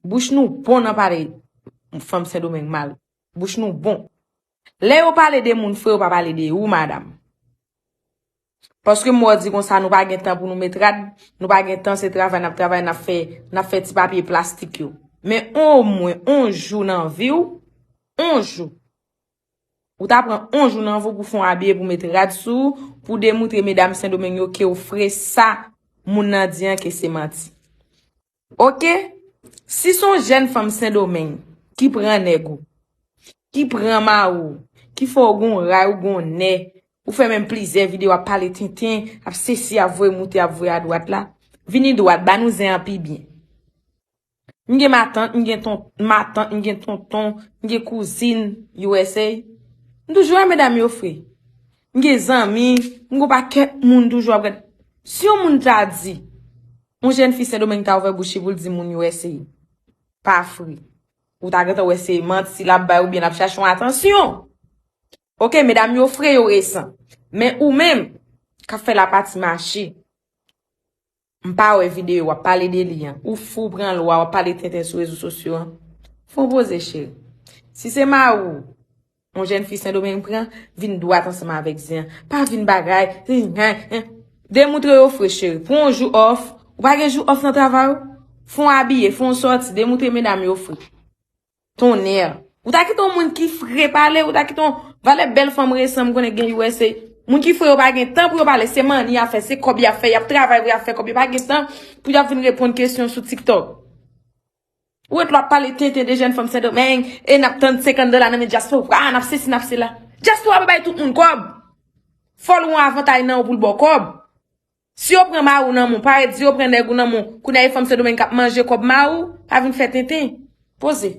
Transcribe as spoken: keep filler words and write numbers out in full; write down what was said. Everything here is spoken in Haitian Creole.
Bouch nou bon nan pale fanm Sendomeng mal. Bouch nou bon. Lè yo pale de moun fre, yo pa pale de ou, madanm. Paske m wè w di konsa, nou pa gen tan pou nou met rad, nou pa gen tan, se travay n ap travay, n ap fè, n ap fè ti papye plastik yo. Men omwen, on jou nan vi w, on jou. Ou ta pran on jou nan vi w pou fè on abiye, pou met rad sou ou, pou demontre medam Sendomeng yo ke w fre, sa moun nan di an ke se manti. Oke? Si se yon jèn fanm Sendomeng ki pran nèg ou, ki pran mari w, ki fè w gon ray ou gon nè, ou fè menm plizyè videyo ap pale tenten, ap sesi, ap voye moute, ap voye adwat la, vini dwat, ba nou zen an pi byen. M gen matant, m gen ton, matant, m gen tonton, m gen kouzin U S A. M toujou wè medam yo fre. M gen zanmi, m gon pakèt moun toujou ap gade. Si yon moun ta di, yon jèn fi Sendomeng ta ouvè bouch li pou l di moun U S A pa fre, ou ta gentan wè se manti l ap bay oubyen l ap chache yon atansyon. Oke, medam yo fre, yo resan. Men ou menm, k ap fè lapati mache, m pa wè videyo w ap pale de li an. Ou fou, pran lwa, w ap pale tenten sou rezo sosyo an. Fè w poze, cheri. Si se mari w, yon jèn fi Sendomeng pran, vin dwat ansanm avèk zen an. Pa vin bagay. Demontre yo fre, cheri. Pran yon jou off. Ou pa gen jou off nan travay ou? Fè w abiye, fè w sòti, demontre medam yo fre. Tonnè. Ou ta kite yon moun ki fre pale, ou ta kite yon valè bèl fanm resan m konnen gen U S A. Moun ki fre yo pa gen tan pou yo pale, se manni y ap fè, se kòb y ap fè, y ap travay pou y ap fè kòb, yo pa gen tan pou y ap vin reponn kesyon sou TikTok. Ou ret la w ap pale tenten de jèn fanm Sendomeng, e n ap tann senkant dola nan men dyaspora, n ap sesi, n ap sela. Dyaspora pa bay tout moun kòb. Fò l wè yon avantay nan ou pou l ba w kòb. Si yo pran mari w nan men w, parèt di yo pran nèg ou nan men w, kounye a e fanm Sendomeng k ap manje kòb mari w, pa vin fè tenten. Poze.